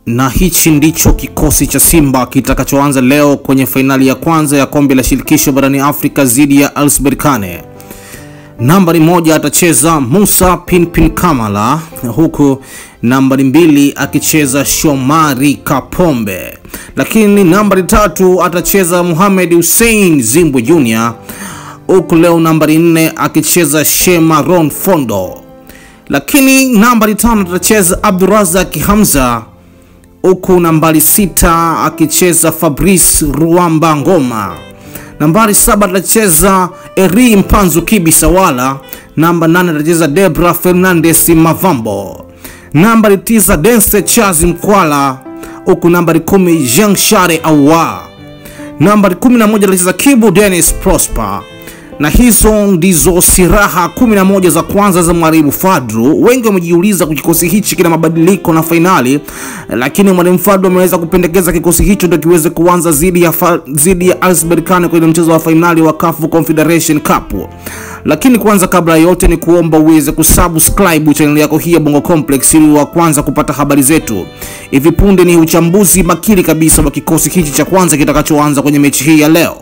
Na hichi ndicho kikosi cha Simba kitakachoanza leo kwenye fainali ya kwanza ya kombe la shirikisho barani Afrika dhidi ya RS Berkane. Nambari 1 atacheza Musa Pinpin Kamala, huku nambari 2 akicheza Shomari Kapombe. Lakini nambari 3 atacheza Mohamed Hussein Zimbwe Jr, huku leo nambari 4 akicheza Shema Ron Fondo. Lakini nambari 5 atacheza Abdurazak Hamza, huku nambari 6 akicheza Fabrice Ruamba Ngoma. Nambari 7 atacheza Eri Mpanzu Kibi Sawala. Namba 8 atacheza Debra Fernandez Mavambo. Nambari 9 Dense Chazi Mkwala, huku nambari 10 Jean Share Awa. Nambari 11 atacheza Kibu Dennis Prosper. Na hizo ndizo siraha 11 za kwanza za Mwalimu Fadru. Wengi wamejiuliza kikosi hichi kina mabadiliko na fainali, lakini Mwalimu Fadru ameweza kupendekeza kikosi hicho ndio kiweze kuanza dhidi ya RS Berkane kwenye mchezo wa fainali wa CAF Confederation Cup. Lakini kwanza kabla yote ni kuomba uweze kusubscribe channel yako hii ya Bongo Complex ili wa kwanza kupata habari zetu. Hivi punde ni uchambuzi makini kabisa wa kikosi hichi cha kwanza kitakachoanza kwenye mechi hii ya leo.